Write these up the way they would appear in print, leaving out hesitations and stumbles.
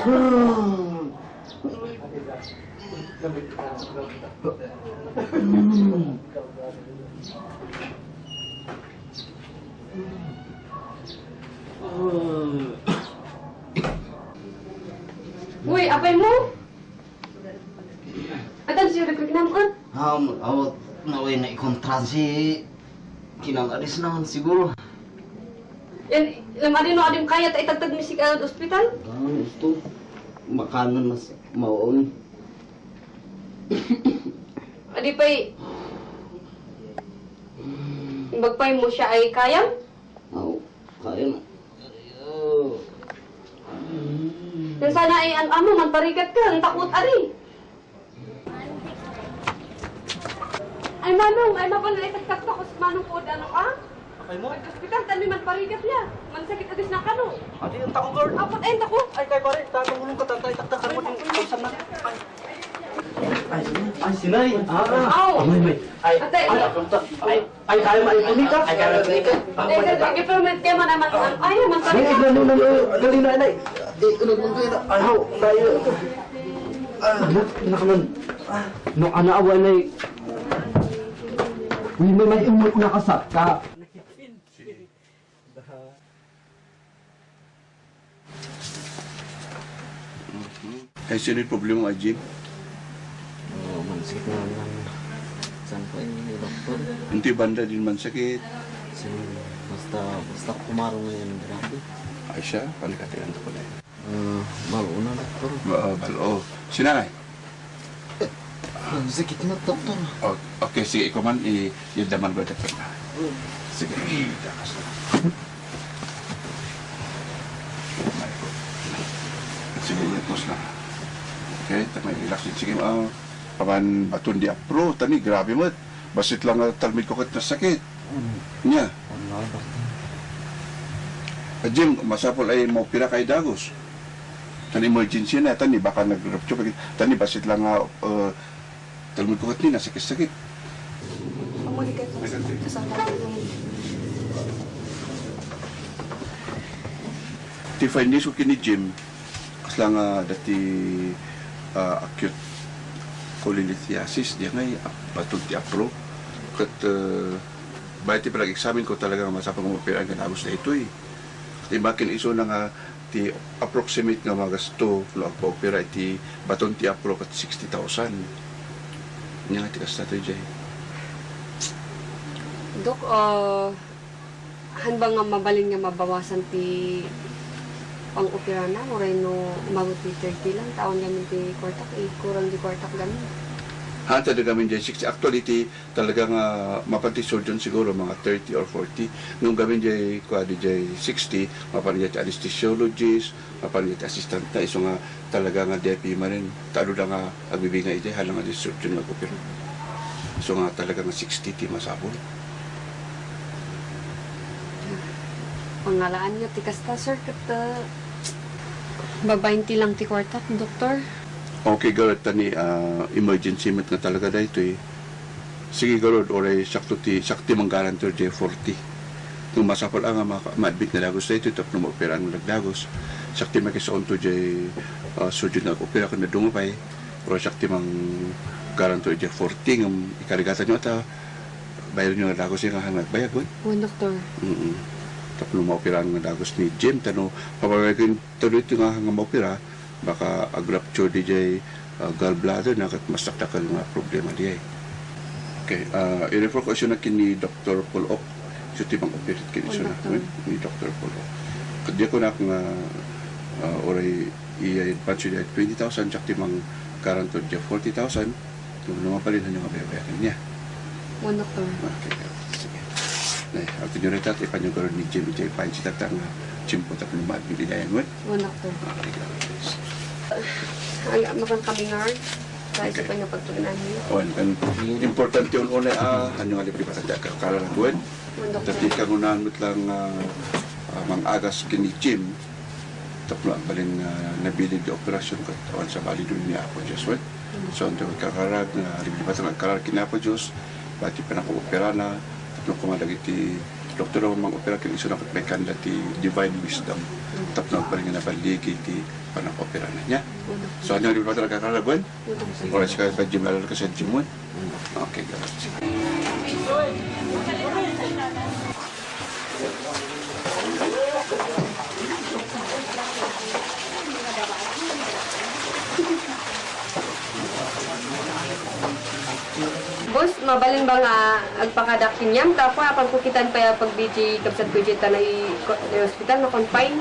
Uy, apay mo? Atan siya nagreklamaan? Awat naway na ikontran si Kinang Aris naman siguro. Yan, lamari no adim kaya ta itagtag ni sa ospital? Gusto makanan mas maon. Adi pa'y... Imbagpay mo siya ay kayang? Kaya na. Yan sana ay amo, manparikat ka, ang takot ari. Ay manong, ay mapala itagtag ko sa manong po, ano ka? Ay mo? Hospital, tani manparikat niya. Mansakit agis na kano. Adi yung takong girl. Apot ay tako. Ay kay pare, tatulong ka tatay taktakan mo din kausan na. Ay sinay. Aw. May. Ay. Ate, Ay kaya maipuni ka. Ay kaya maipuni ka. i-permit kayo man naman. Ay, Ay, manparikat. dali na inay. Di ko nagpuntuin na. Ay ho, tayo. Nakaman. No anaawa inay. Uy, may imo ko nakasat ka. Ay, sino yung problema kay Jim? Mansakit na lang. Saan po yung doktor? Hindi banda din man sakit. Basta kumarong ngayon, grabe. Ay siya, palikatilan ko na yun. Maluna, doktor. Balo. Sinanay? Ang sakit na, doktor. Okay, sige, ikaw man, i-daman ko ito na. Sige, dakas na. Sige, yatos na. Okay, tamay relax din. Sige, paman batun di apro, tani, grabe mo. Basit lang talmid ko kat na sakit. Nya. Ano, doktor? Jim, masapol ay mau pira kay Dagos. Tani emergency na, tani baka nag-rupture. Tani basit lang talmid ko kat ni, nasakit-sakit. Ti findings ko kini Jim, kasla nga dati acute cholelithiasis, di ngay batog ti apro. Kat bahay ti palag examine ko talaga masapang umopera ang ganagos na ito eh. Di bakin iso na nga ti approximate nga magasto lo ang pa-opera iti baton ti apro kat 60,000. Nya nga ti kasta to jay. Dok, hanbang nga mabalin nga mabawasan ti pang-opera na, oray no umabot ti 30 lang, taon gamin ti kwartak, kurang di kwartak gamin. Hanta na gamin dyan 60. Actually, talagang mapanti surgeon siguro mga 30 or 40. Nung gamin dyan, kuha di dyan 60, mapanti dyan anesthesiologist, mapanti dyan assistant na, iso nga talaga nga DP man rin. Talo lang nga agbibigay dyan, halang nga di surgeon mag-opera. So nga talaga nga 60 ti masabol. Pangalaan niya, tikasta, sir, kat babainti lang ti kwartak, doktor. Okay, Garot, tani, emergency mat nga talaga na ito eh. Sige, Garot, oray, sakti mang garantor dyan 40. Nung masapol nga, ma-admit na Dagos na ito, tapos nung ma-opera ng Dagos. Sakti makisaon to dyan, surgeon na opera kung nadungapay. Pero sakti mang garantor dyan 40, ng ikarigatan nyo ata, bayaran nyo na Dagos yung hangag bayag, Doktor. Tapos nung ma-opera ng Dagos ni Jim, tano, papagagawin tuloy ito nga hanggang ma-opera, baka ag-rupture di jay gallbladder na kat masaktakal nga problema di ay. Okay, i-refer ko siya na kini Dr. Paul Ock. Siya tibang operat kini siya na ni Dr. Paul Ock. Kaya ko na nga oray i-advance siya 20,000 siya tibang karanto diya 40,000 nung lumapalin na yung kabayabayan niya. Doktor. Okay, sige. Nay, ang tinurita at ipanyagaroon ni Jim J. Pine si tatang chimpo tapos lumad bilidayan mo. Doktor. Okay, guys. Ang makang kami nga, sa isa pa nga pagtuunan niyo. Ang importante yun una, ano nga libre pa sa kakala ng buwan. Dati ka ngunahan mo't lang mang-agas kini Jim. Tapos ang balin nabilig na operasyon katawan sa bali doon niya Apo Diyos. So, ang kakarag na libre pa sa nagkarar kini Apo Diyos. Bati pa na ko opera na. Tapos kumalag iti doktor naman mag-opera kini iso na may kanda ti divine wisdom. Tapos pa rin nga nabaligi ti panang-opera na niya. So ano yung mga talaga karalaguan? Oras ka pa Jim lalo ka sa Jim mo? Okay, gawin. Boss, mabalin ba nga agpakadak kinyam? Tapos pagpukitan pa ya pag BG kapsat ko dyan tanay hospital na confine.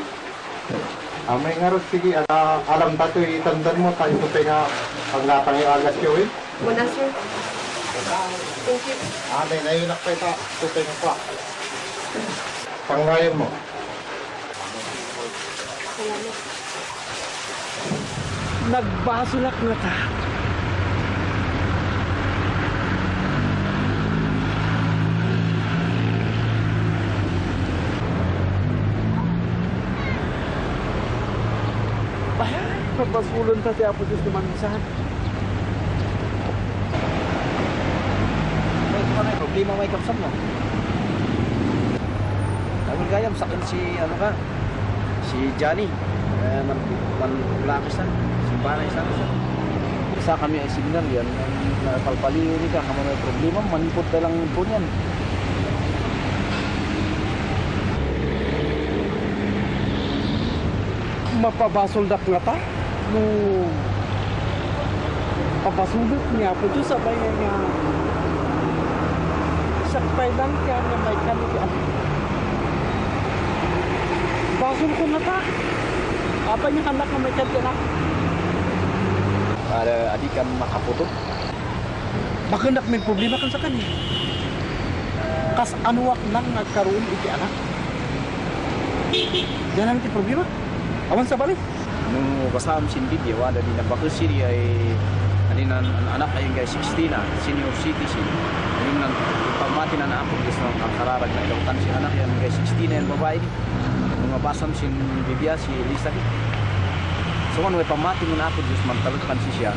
May nga rin, sige, alam ba ito itandan mo, tayo ito nga pangatang yung agas yun eh. Muna, sir. Thank you. May naiunak pa ito, ito nga pa. Pangayon mo. Salamat. Nagbasulak na ta. Pagbasulon ta siya po Diyos kumansahan. May problema may kapsam mo. Namin gayam sakit si ano ka? Si Johnny. Manlakis na. Simbanay sa siya. Isa kami ay signal yan. Palpaliw ni ka kamo may problema manipot na lang po niyan. Mapabasoldak nga ta. No papasulot niya po doon sa bayan niya sakpay lang kaya na may kanikaan basol ko na ta apa niya anak na may kanikaan para adik kan makaputot baka nak may problema kan sa kanya kas anuwak lang nagkaroon iti anak ganang iti problema awan sa balik nung kasama sin video ada di nabakos siri ay anin anak ay guys 16 na senior citizen ayun nang pamati na naapod gusto ng kararag na ilautan si anak yan guys 16 na yung babae di nung mabasam sin bibia si Lisa di so ano ay pamati mo naapod gusto magtalagpan si siya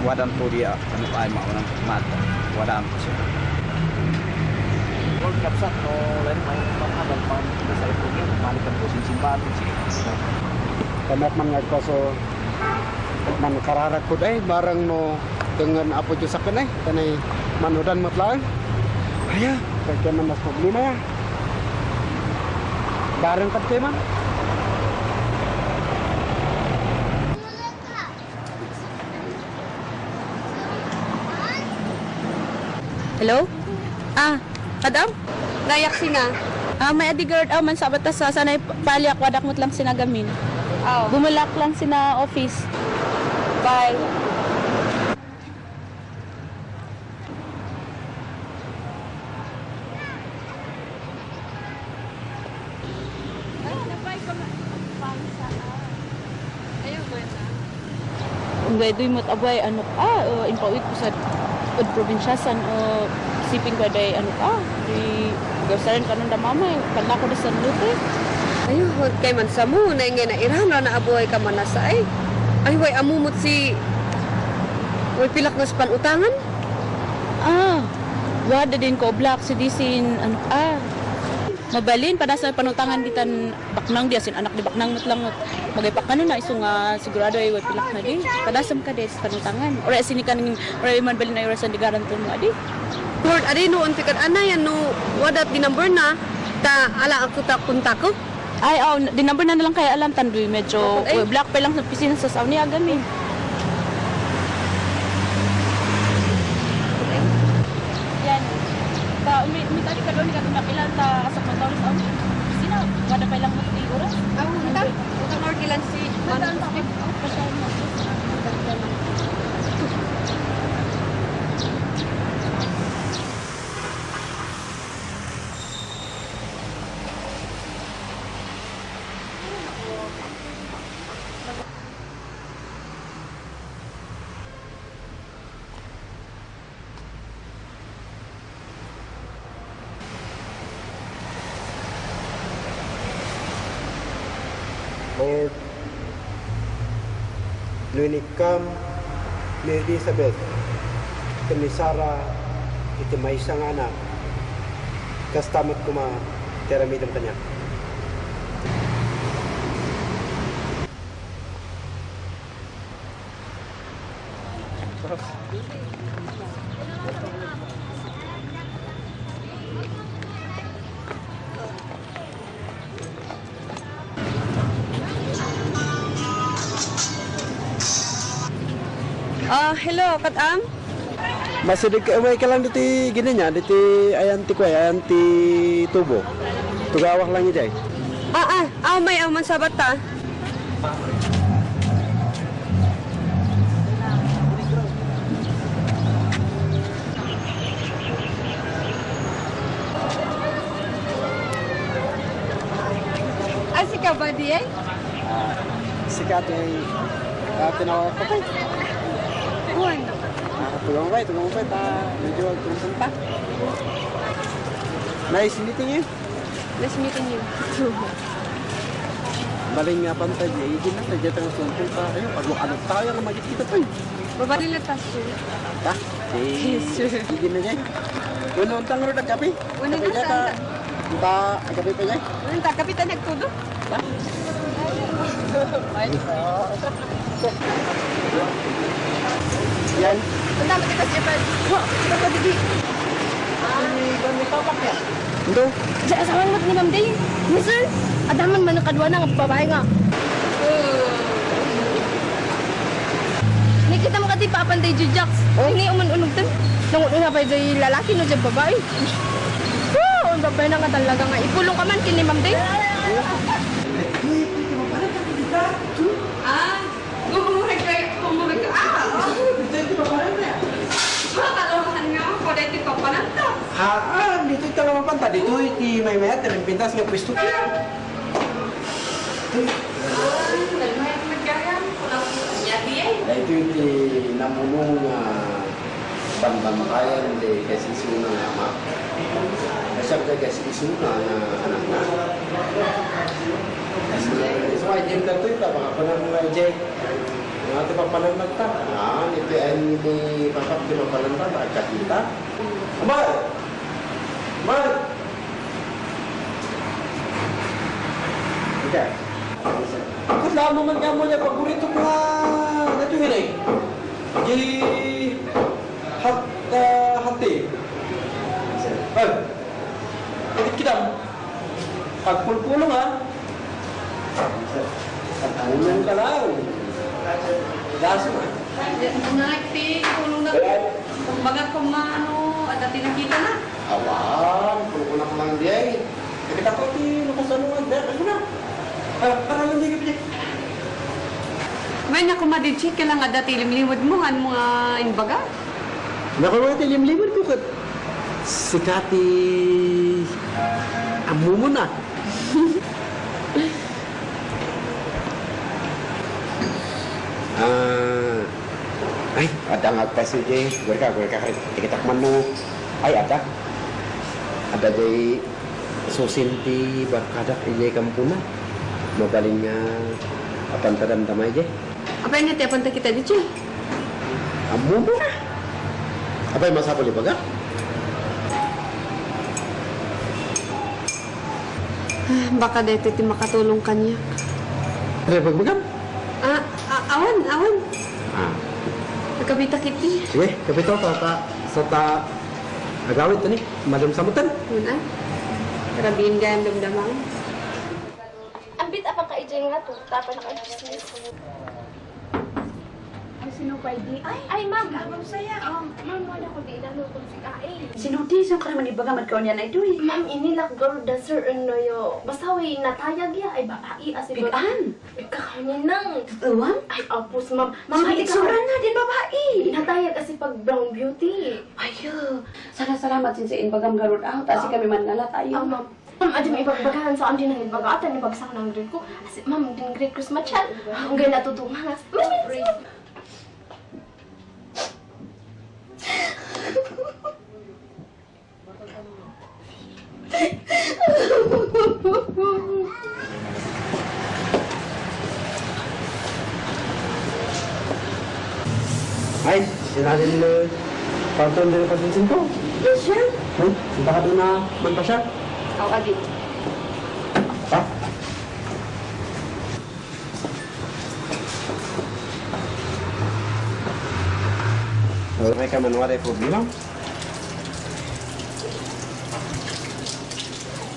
wadan po dia ano ay maunang mata wadaan po siya World Cup sa no lain may panghabang pang sa ito malikan po sin simbahan sige kamat man nagpaso man kararat po ay barang no dengan apo jo saken ay kanay manudan matlaan aya kaya man mas problema ya barang kat kay man Hello? Madam? Nayak sina. May adigard man sabat ta sa sanay palyak wadak mot lang sinagamin. Oh, Bumulak lang sina office. bye. Ungay mot abay ano impawit ko sa probinsyasan siping ko day ano di gasaran kanon da mamay kana ko da sa lute. Ayun, kay man sa mo, na ingay na irang na abuhay ka man nasa ay. Ay, way amumot si... Way pilak na sa panutangan. Wada din ko black si disin ano mabalin pada sa panutangan ditan baknang dia sin anak di baknang mutlangot magaypak kanon na iso nga sigurado ay way pilak na di padasam ka des panutangan ora sinikan ora man balin ay orasan di garanton mo adi Lord, adi no, antikan anay, no, wadat di number na, ta ala ako ta punta ko. ay di number na lang kaya alam tandoy medyo Ay. black pa lang sa pisina sa sauni agamin yan ta umitali ka doon ka nakilan ta sa pagtawis sa pisina wada pa lang mati oras Utang or kilan si Madam, Lord, lunikam ni Elizabeth, kami Sarah, iti may isang anak, kastamat kuma Tiara minum kanya. Hello, Katam? Masih way ka lang dito gini niya, dito ayan ti kuya, ayan ti tubo. Tugawak lang yun day. May man sabat ta. Asika ba di ay? Sikat ay tinawag ko pa. Kuwan. Tulong ba, medyo tulong pa. Nice meeting you. Nice meeting you. Maling nga pantay, hindi na sadya tayong sumpul pa. Ayun, pag ano tayo na magit kita pa. Babali na ta, sir. Ta? Yes, sir. Hindi na dyan. Uno, untang rin ang kape. Uno, Kape dyan, untang. ta kape pa dyan. Ano ta, kapitan nagtudo? Ta? Yan. Ang dami kita siya pa. Wah, kita pa digi. May tapak yan. Ito? Sa asawa mo ni Ma'am Day. Mister, adaman man ang kadwa na nga babae nga. Ni kita mo kati papanday Jujax. Hindi uman-unog tan. Nang pa jay lalaki no jay babae. Ang babae na nga talaga nga. Ipulong ka man kini Ma'am Day. Gumuhig ka. Kalohan nga ako, dahil pa pananta. Dito ito naman panta. Dito iti may mayat, may pintas nga pwesto ko. Ito iti namulong banbantayan di kasi isuna nga ama. Kasi kasi isuna nga anak na. So ay din dito ito, mga panang mga jay. Mga ito pa panang magta. Ito ay hindi papap di pa panang magta. Kakita. Ama! Ma! Okay. Kung lama man ka mo niya, paborito ko nga ito yun eh. Di hati. Ay! Ikit kita. Pagpulpulong ha. Pagpulong ka lang. Daso na. Nagti, kulong na. Kumbaga kumano, at dati nakita na. Awan, pulpulong ka lang diyan. Kita ko ti nakasalungan. Ano na? Para lang di ka. May nakumadidchik ka lang at dati limlimod mo, ano mga inbaga? Naku mga tilim-limod ko kat sikati amo mo na. Ay, ada nga pa si Jay. Gue ka tikitak manu. Ay, ada. Ada Jay susinti barkadak ijay kampuna. Magaling nga apan tadam-damay Jay. Apa yang nanti apa kita di cuy? Amo mo na. Apa yung masapol yung baga? Baka dito ti makatulong kanya. Ano yung pagbagam? Awan. Nagkabita kiti. Sige, kapito sa agawit ni madam samutan. Muna. Karabihin gayam damdamang. Ambit apa ka ijay nga to, tapa na ka business. Sino pa di? Ay, ma'am. Ma'am, saya. Ma'am, wala ko di lalo kung si Kae. Sinudi sa kaya manibaga madkaon yan ay duwi. Ma'am, ini lang girl dancer no yo. Basta way natayag ya ay babae as Bigaan. Kakanin nang. Uwan? Ay, apos ma'am. Ma'am, Ma'am, iksura na din babae. Natayag kasi pag brown beauty. Ayo. Salamat sin sa inbagam garod out. Asi kami manala tayo. Ma'am. Ma'am, adi may ipagbagahan sa andi nang ibaga at ibagsak ng grade ko. Kasi ma'am, din grade Chris Machal. Ang gaya natutungas. Ma'am, Ay, sinalin mo pagton din pa din ko. yes, sir. Sinta ka doon na man pa siya. Adi. Ha? May ka man wala problema?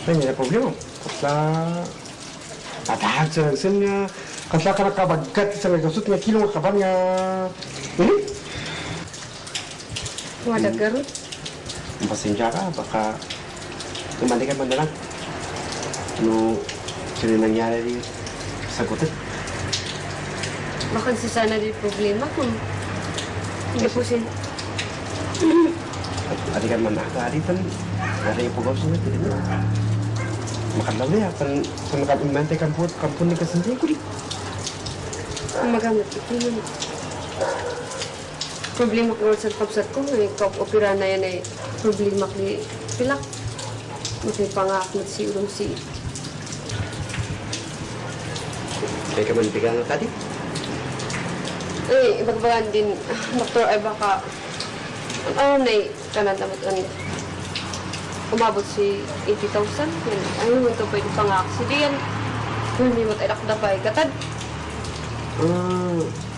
May nila problema. Kapla... Atahag sa nagsin nga... Kapla ka nakabagkat sa nagkasot nga kilong kaban nga... Wala garo. Pasensya ka, baka... Tumali ka man na lang. Ano... Sino nangyari rin? Sagutin. Baka sa sana di problema kung hindi po sin. Adi kan man ako, adi pan... Ada yung pugaw sa natin, di ba? Makalaw na yan, pan nakapimante kampun ni kasindi ko di. Magamit ito yun. Problema ko sa kapsat ko, may opera na yan ay problema ko ni pilak. May pangakot si ulong si... Kaya ka man bigang na tadi. Eh, ibagbagan din, doktor, ay baka... Ano na eh, kanadamot ano. Umabot si 80,000. Yan. Ayun mo ito pwede pang-accident. Hindi mo tayo nakadapay. Katad.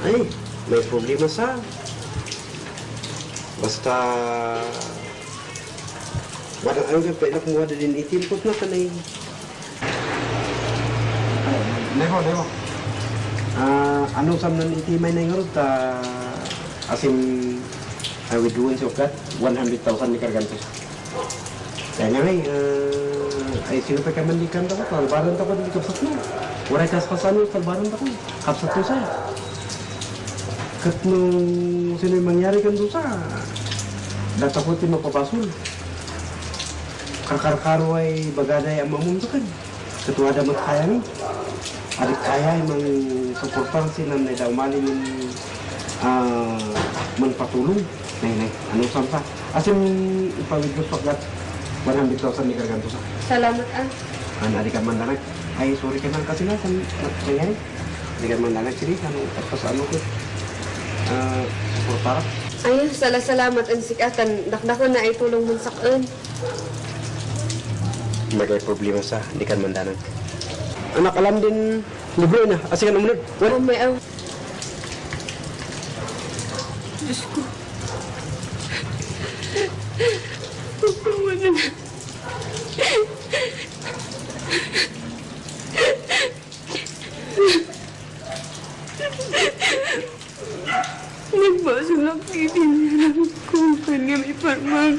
Ay, may problema sa... Basta... Wala ano ka, pwede kumuha din itin ko na kanay. Neho. Ano sam nan itimay na yung asim ay widuan siya kat 100,000 ni kargantos. Kaya nga ay sino pa kaman di kanda ko, talbaran ta ko di kapsat mo. Waray kas kasano, talbaran ta ko. Kapsat mo saya. Kat nung sino yung mangyari kan doon sa data ko tin mapapasol. Kakar-karo ay bagaday ang mamuntukan. Ketua ada kaya ni. Adik kaya emang suportan sih nan daw mali menpatulong. Nih, anu sampah. Asim ipawid pagat 100,000 ni karganto sa. Salamat ah. Adik ka man danak. Ay sorry ka man kasi na san nangyari. Adik ka man danak sini anu pas anu ko. Suportar. Ayun, salamat ang sikatan. Dakdakon na ay tulong mong sakon. Magay problema sa di kan mandanan. Anak alam din libre na. Asikan umunod. Oh, may aw. Diyos ko. Wala na. Nagbasag lang kinilang ko. Kanya may parmang.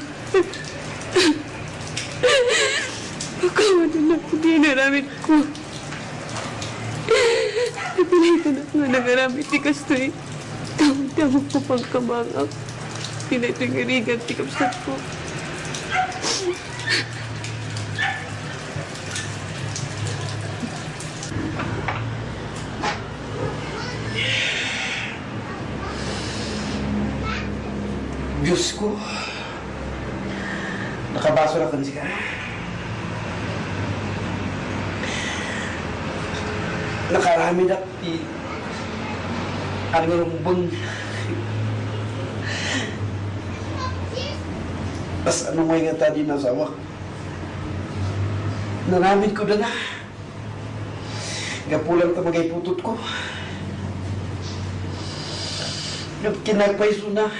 Pagkawala na ko dinaramit ko. Napilitan at nga nagaramit ni Kastoy. Tawag-tawag ko pang kamangak. Pinatagarigan ti kapsat ko. Diyos ko. Nakabaso na kan si ka. Nakarami na ti ang rumbon. Pas ano mo nga tadi na sawa. Naramid ko na. Gapulang ta magay putot ko. Kinagpaiso na.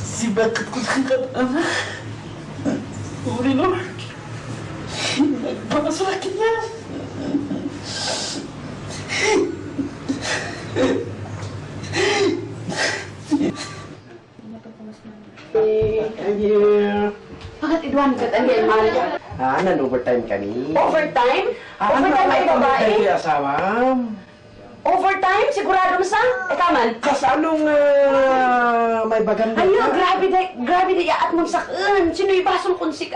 Si bakit ko nakakatawa. Uri Lord. Nagpapasakit niya. Bakit idwan ka tani ang mahal niya? Overtime kani. Overtime? Overtime ay babae? Ay, asawa. Overtime? Sigurado mo sa? Kaman? Kas anong may baganda Ayo, grabe da yaat mong sakun. Sino ibasong kunsik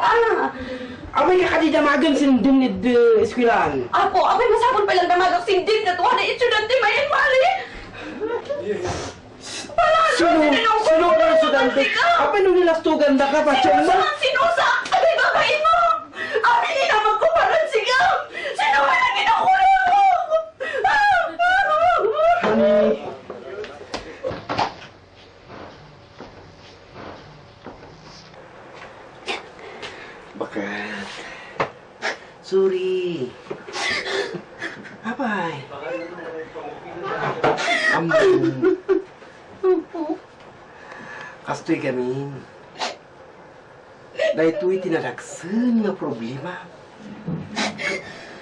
Amay kakadidamagan sindin eskwilaan. Apo, abay masapon pa lang damagak sindin na tuwa na itsunante mayan mali. Sino ka estudyante? Apa nung nilastugan da ka pa? Sinusa! Abay babae mo! Abi ninamag ko parang sigam! Sino ka nang inakulang mo? Honey. Bakit? Sorry. Apa? Ampun. Kastoy kami. Dahil ito'y tinadagsan nga problema.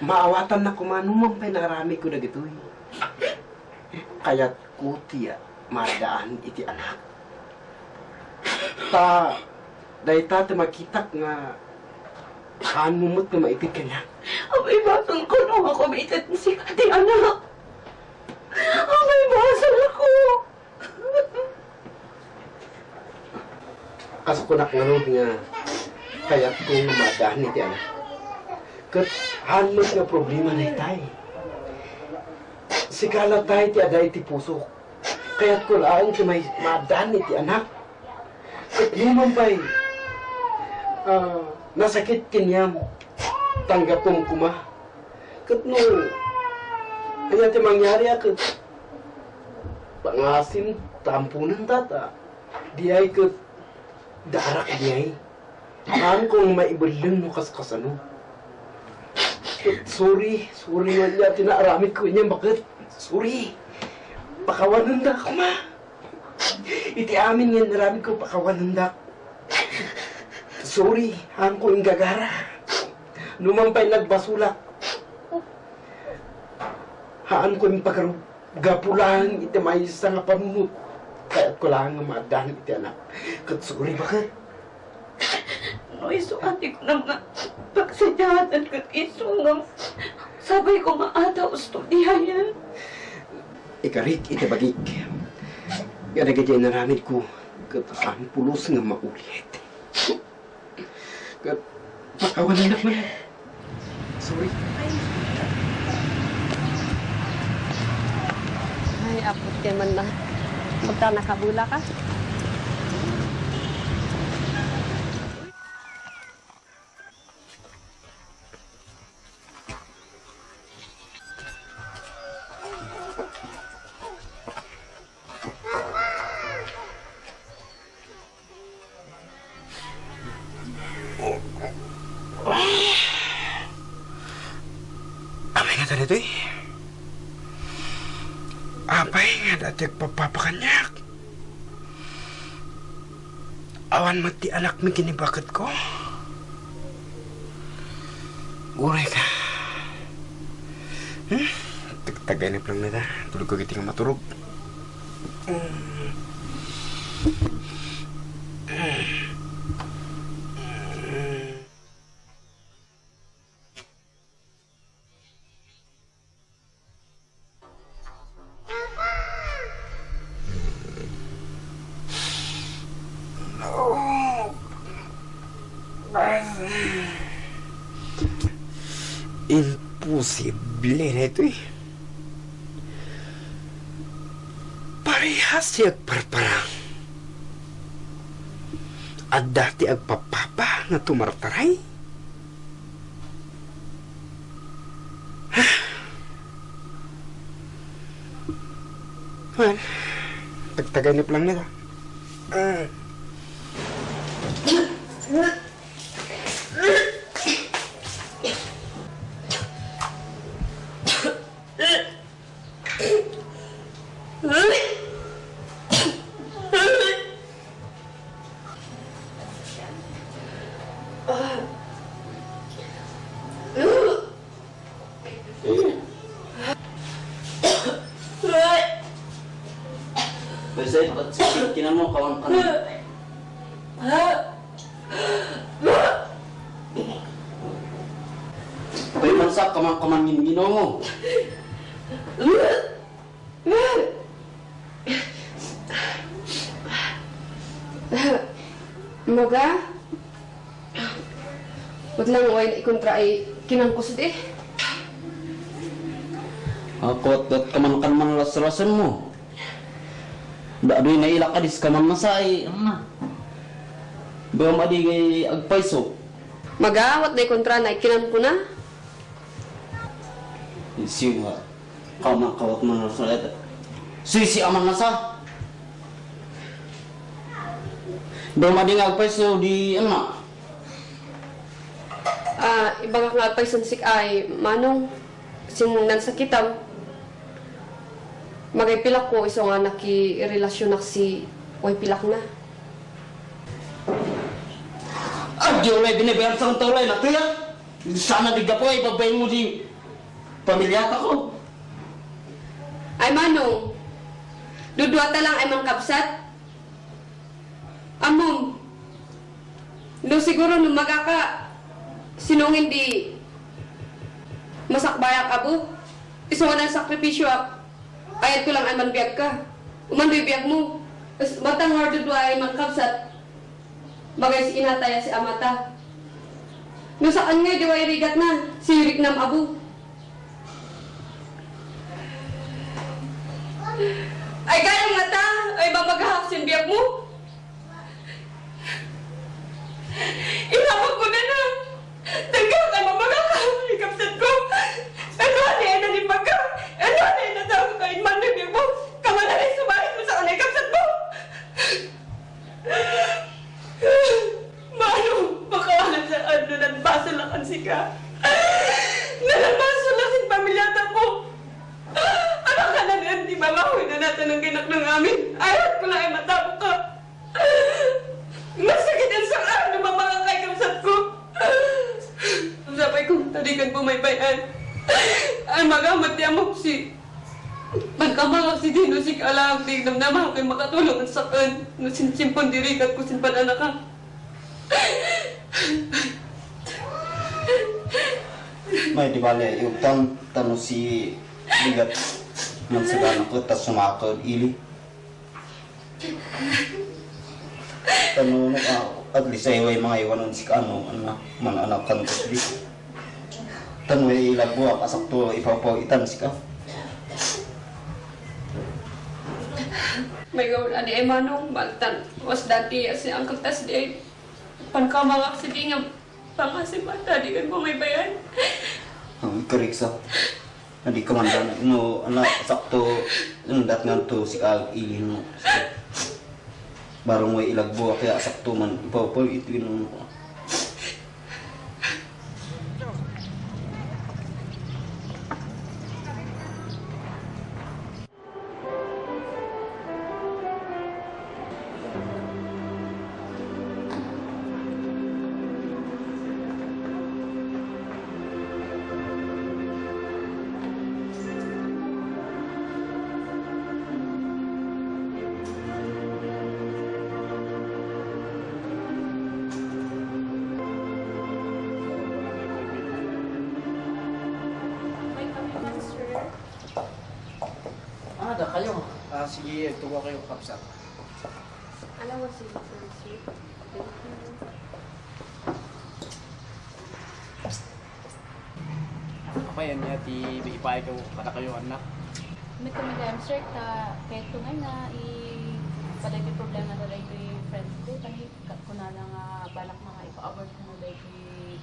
Maawatan na kumanumang pinarami ko na gito'y. Kaya't ko tiya madaan iti anak. Dahil makitak nga hanumot na maipit ka niya. Abay, batang ko nung ako maitat ni si Kati, anak. Abay, basal ako. Kaso ko nakunod nga kaya't ko madaan iti anak. Kat hanumot nga problema na itay. Sigala tayo ti aday ti puso. Kaya't ko lang ti may madaan iti anak. Kat naman pa'y nasakit kinyam. Tanggapon ko ma. Kat no, kaya ti mangyari ako. Pangasin, tampunan tata. Di ay kat darak di ay. Haan kong maibalin mo kas-kasano. Kat sorry man niya, tinaaramit ko niya, bakit? Sorry. Pakawanan da ko ma. Iti amin yan, naramit ko pakawanan da. Sorry, haan ko yung gagara. Numampay nagbasulak. Haan ko yung pagkarugapulang iti may isa nga panunod. Kaya't ko lang nga maadahan iti anak. Kat sorry, bakit? No, iso ati ko naman pagsadyatan ko iso nga sabay ko nga ata ustudihayan. Ikarik, iti bagik. Gada gajay naramid ko. Kat ang pulos nga maulit. Kat pakawanan na man. Sorry. Ay, apot ka man na. Pagka nakabula ka. Amay nga talito eh. Apay nga dati agpapapakanyak. Awan mati anak mi kinibakat ko. Guray ka. Tagay-tagay lang na ta. Tulog ko kiting maturog. Imposible na ito eh. Parehas siya agparparang. At dati agpapapa na tumartaray. Man, tagtaganip lang nila. Kasi ba't kinan mo kawan ka na? Pwede man sa kamang ginaw mo. Maga? Wag lang uwain ikontra ay kinangkus di. Ako at kaman man ras-rasan mo. Daadoy na ilakadis ka man masay. Ano na? Ba madigay agpaiso. Maga, wat na ikontra na ikinan ko na. Siyo nga. Kaman kawat man rasan. Sisi aman na sa. Ba madigay agpaiso di ano na? Ibang nga paisansik ay manong sinan sa kitam. Magay pilak ko iso nga nakirelasyon nak si way pilak na. Adyo lay binabayan sa tolay na tiyak. Sana di ka po ay babayin mo di pamilyata ko. Ay manong, dudwata lang ay mangkapsat. Amom, no siguro nung magaka sinong hindi masakbayak abo, iso nga ng sakripisyo ayat ko lang ay manbiyag ka. Umanbibiyag mo. Batang hard dudwa ay mangkapsat. Bagay si inataya si amata. No saan nga diway rigat na, sirik nam abo. Ay gano'ng mata, ay babagahak sinbiyag mo. Inawag ko na. Tanggal ka mamagahak, ikapsat ko. Ano ay nanipag ka? Ano ay natawag ka, inmanibiyag mo. Kamanalay sumahin mo sa kanay, ikapsat mo. Mano, makawalan sa ano, nagbaso lang ang sika. Nalabaso lang sin pamilyata mo. Ano ka na nga, di ba mahoy na natin ang ginak ng amin? Ayaw ko lang ay matapok ka. Masakit ang saan na mamangangay kamsat ko. Sabay kong talikan po may bayan. Ay magamat niya mo si... Pagkamangak si Dino si Kalang, tignan naman ako'y makatulong ang sakan. Nusinsimpon dirikat ko sin panana ka. May di bale, yung tanong si Ligat nagsagana ko, tas sumakod ili. Tanong at least ay way mga iwanon si Kano, anak kan ko di. Tanong ay ilagbuak, asak to ipapawitan si Ka. May gawin adi ay manong, baltan. Was dati asi ang kagtas di ay pankamangak si di nga pangasimata, di kan po may bayan. Ang kariksa. Hindi ka man no, sakto, dat nga to si Ka ili no. Barong way ilagbuak, kaya sakto man ipapawitin mo. Ada kayo. Sige, tuwa kayo kapsat. Alam mo si Sir. Apa yan niya, ipay ko kada kayo anak. May kami kaya sir ta kahit tungay na paday ko problema na dahil ko'y friends ko kasi kuna na nga balak na nga ipa-abort ko na dahil ko'y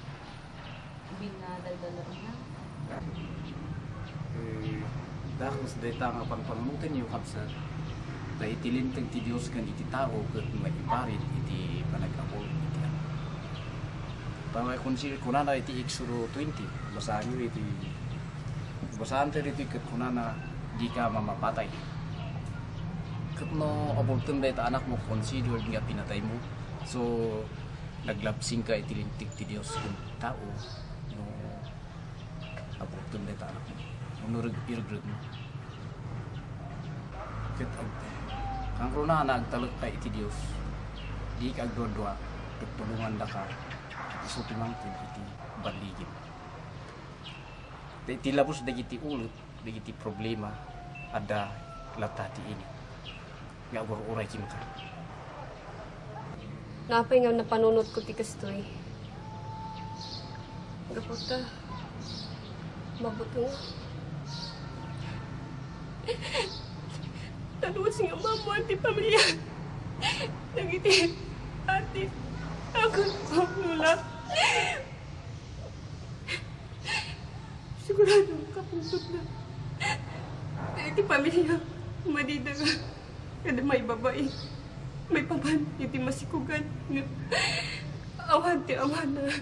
bin na daldala na. Dahos data nga pangpamutan yung kapsat. Dahil itilintag ti Diyos kan iti tao kat maiparit iti panag-abort iti anak. Pangay consider kuna na iti Exodo 20. Basahan nyo iti kat kuna na di ka mamapatay. Kat no abortum dahil anak mo considered nga pinatay mo. So naglapsing ka itilintig ti Diyos kung tao. No abortum dahil anak mo. Nurag irgrag mo. Kat kang runa nagtalog ka iti Diyos. Di ka agdodwa. Tutulungan da ka. So tumangkin iti baligid. Iti labos dagiti ulit, dagiti problema, ada latati ini. Nga uray kim ka. Napay nga napanunod ko ti kastoy. Gaputa. Mabuto nga. Taluwas nga mamo at ti pamilya. Nagiti ati. Ako lula. Sigurado kapusot na. Iti pamilya. Madida nga. Kada may babae. May paman. Iti masikugan. Awan ti awan na.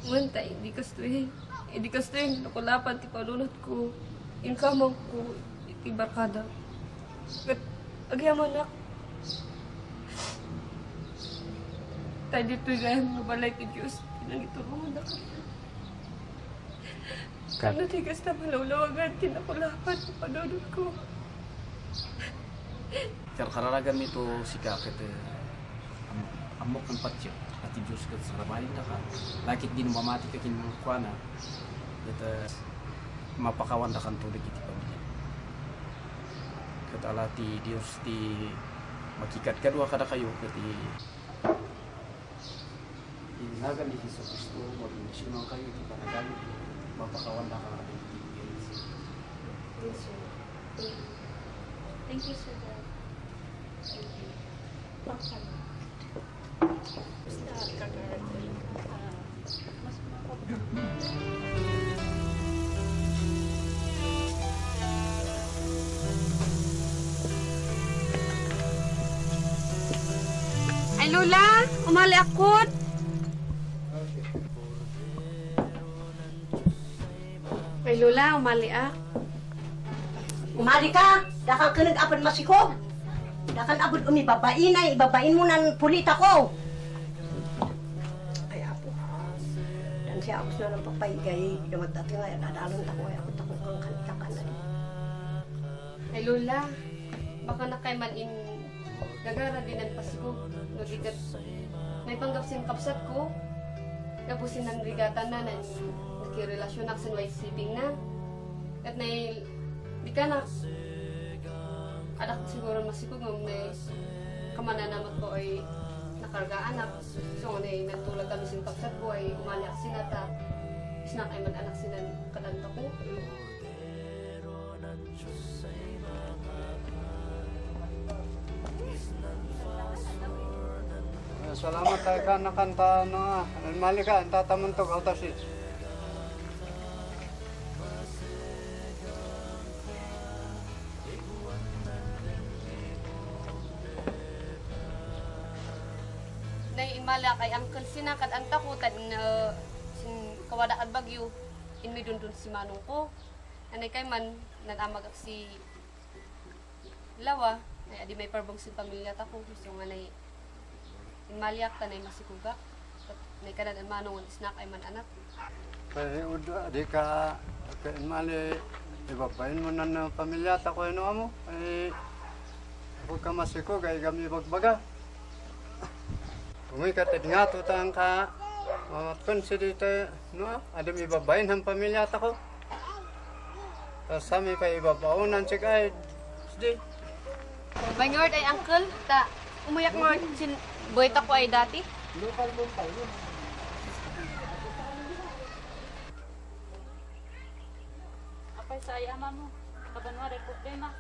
Mantay, hindi kasto yung nakulapan ti palunod ko. Yung kamang ko, iti barkada. At agyaman nak. Tayo dito yung mabalay ti Diyos. Tinangitulungan na ka. Ano tigas na malawlawagan, tinakulapan ti palunod ko. Kararagan nito si Kakit amok ng patyo at Diyos ka sa rabahin na ka. Lakit din mamati ka kinukwa na at mapakawan na kan tulig iti pamilya. Katala ti Diyos ti makikat kadwa kada kayo kati inagan ni Jesus Cristo maging nasyonal kayo iti panagali mapakawan na ka iti Thank you, sir. Ay, Lola! Umali akot! Ay, Lola, umali Umali ka, dakang kanag apan masikog. Dakan abot umibabain ay, ibabain mo ng pulita ko. Ay, apo. Dan siya ako na ng papaygay, gamag dati nga, dadalon ako, ay ako ang kanitakan na. Ay, Lola, baka na kay man in gagara din ang pasikog. Nagigat, may panggapsin kapsat ko. Napusin ng rigatan na nagkirelasyon ak sa white sibing na. At di ka na anak siguro masikog ng may kamananamat ko ay nakargaan anak. So, nagtulad kami sin kapsat ko ay umali ak sinata. Isnak ay man anak sinan kalanta ko. Salamat tayo ka nakanta mali ka, ang tatamantog autasin. Imala kay Uncle Sinakad ang takutan sin kawada at bagyo inmi dun si manong ko. Anay kay man nag-amag si Lawa ay adi may parbong si pamilya ta ko gusto nga nay imaliak tanay masikuga. Nay kanan ang manong snack ay man anak. Kaya uda, di ka, kaya mali, ibabain mo na ng pamilya ta ko mo. Ay, huwag ka masikog, ay kami bagbaga. Umikat nga tutang ka, mamatpun si dito, no? Adam ibabain ng pamilya ta ko. Tapos kami pa ibabaunan si kahit, di. May ngord ay uncle, ta umuyak ngord sin boy ta ko ay dati. Apay sa ayama mo, kabanwa rin problema.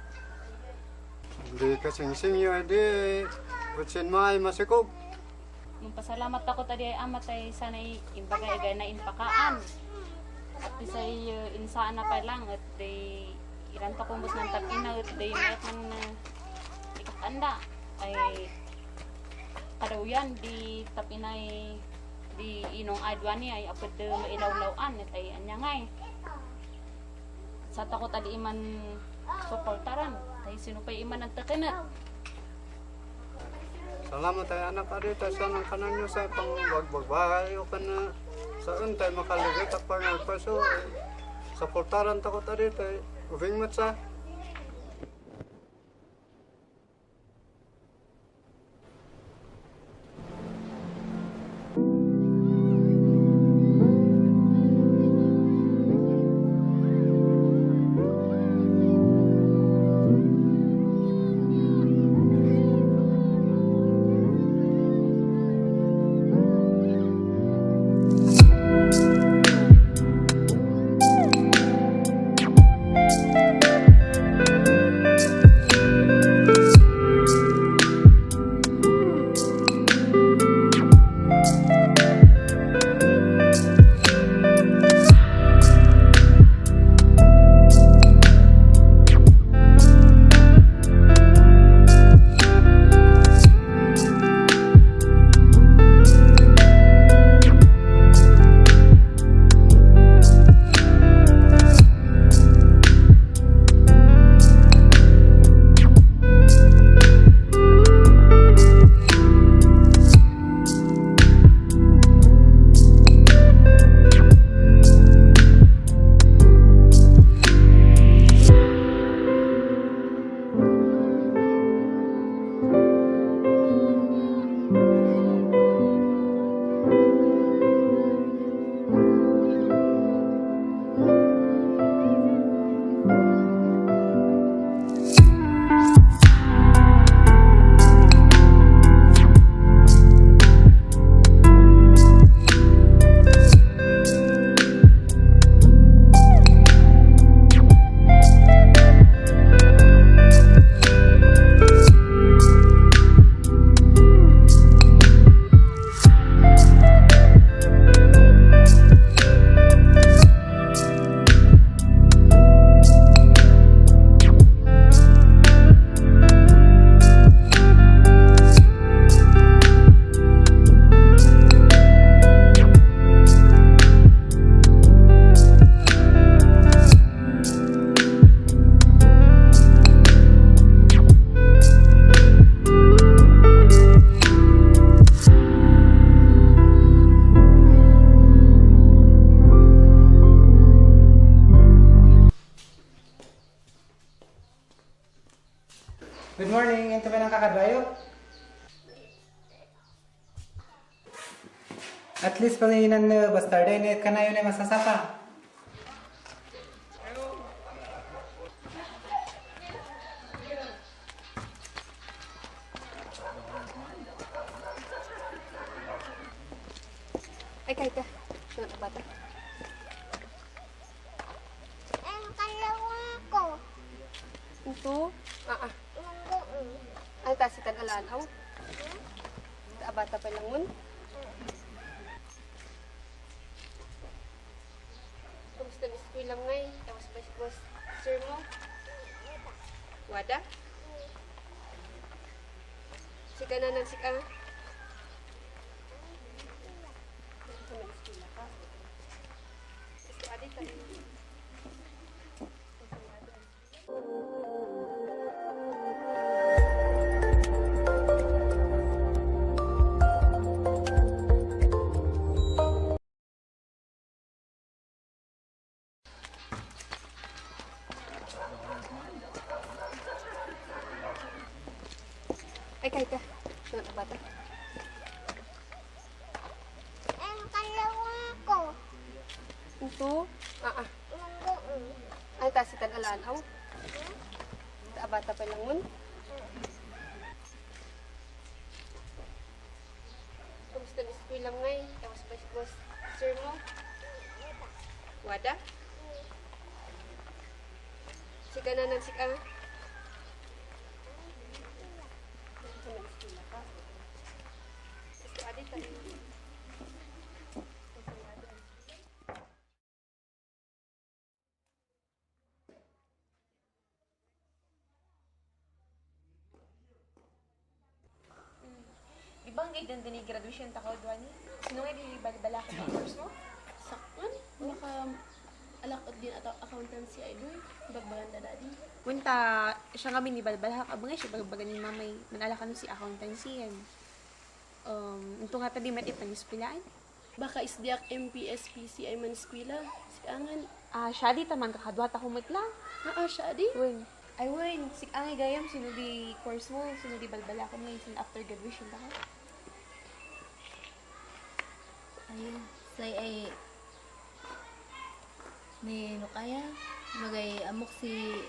Hindi kasing-sing yun, di. Kutsin mo ay masikog. Magpasalamat ako tadi ay amat ay sana'y imbagay na impakaan. At isa'y insaan na pa lang at day iranta kumbos ng tag-ina at day mayat man ikakanda. Ay kadawyan di tapinay di inong adwani ay apod mailaw-lawan at ay anyangay. Sa takot tadi iman suportaran ay sino pa iman nagtakinat. Salamat ay anak ka dito sa nang kanan nyo sa pangbagbagbahay o ka na sa untay makaligit at pangagpaso. Sa portaran takot ka dito ay uving matsa. At least pag inan na basta day net ka na yun ay masasaka. Ay, kahit ka. Sunod na bata. Ito? Ay, tasitan alanaw. Bata pa lang mun. Kamusta ni school lang ngay? Tapos ba sir mo? Wada? Sika na ng sika. Ay, kahit ka. Sunod na bata. Ito? Ay, tasitan alanaw. Bata pa lang mun. Kamusta ni school lang ngay? Tapos ba sir mo? Wada? Sika na ng sika. Ibang gaydan din yung graduation takaw doon ni. Sino nga di balbala ka ng course mo? Sakman, naka alakot din ato accountancy ay doy. Bagbaganda dadi. Punta, siya kami ni balbala ka abangay siya bagbagan ni mamay. Manala ka nun si accountancy yan. Ito nga tadi mat ipanispilaan. Baka isdiak MPSPC ay maniskwila. Sikangan. Siya di taman kakadwat ako matlang. Siya di. Wen. Ay wen, sikangay gayam sino di course mo, sino di balbala ko ngayon after graduation ta ka. Ayun, say ay ni no kaya magay amok si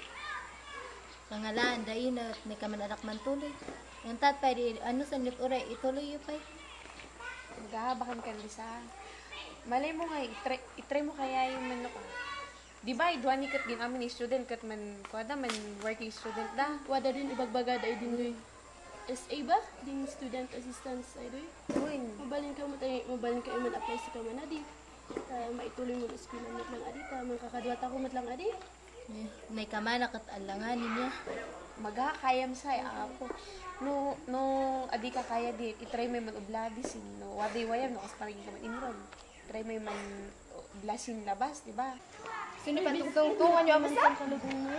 pangalan dayon at ni kaman anak man tuloy. Yang tat pa di ano sa nip uray ituloy yo pay. Magahabakan ka sa. Malay mo nga, itry mo kaya yung manok. Di ba, duwan ni kat din amin ni student kat man, kuwada man working student da. Wada din ibagbagada ay din doy. SA ba? Ding student assistance ay doy. Uwin. Mabalin ka man apply sa kamanadi. Maituloy mo eskwela mo lang adi ta makakadwat ako matlang adi. May kamana kat alanganin niya. Magakayam sa ako. No adi ka kaya di itry may man oblabi sin no wadi wayam no kas parang ka man enroll. Try may man blasin labas, di ba? Sino pa tungtungan niyo amo sa kalugong mo?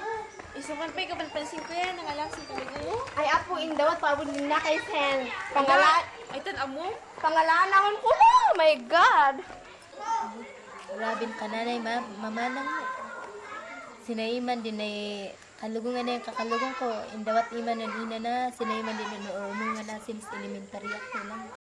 Isukan pa ikaw pansin ko yan ang alam sa kalugong mo. Ay, apo, indawat, pabod na kay Sen. Pangalan, Ay tan amo. pangalan naman ko na. Oh my God. Rabin ka nanay mamanang mo. Sinaiman din ay kalugungan na yung kakalugong ko. Indawat iman na ina na sinaiman din na orunungan na since elementary ako lang.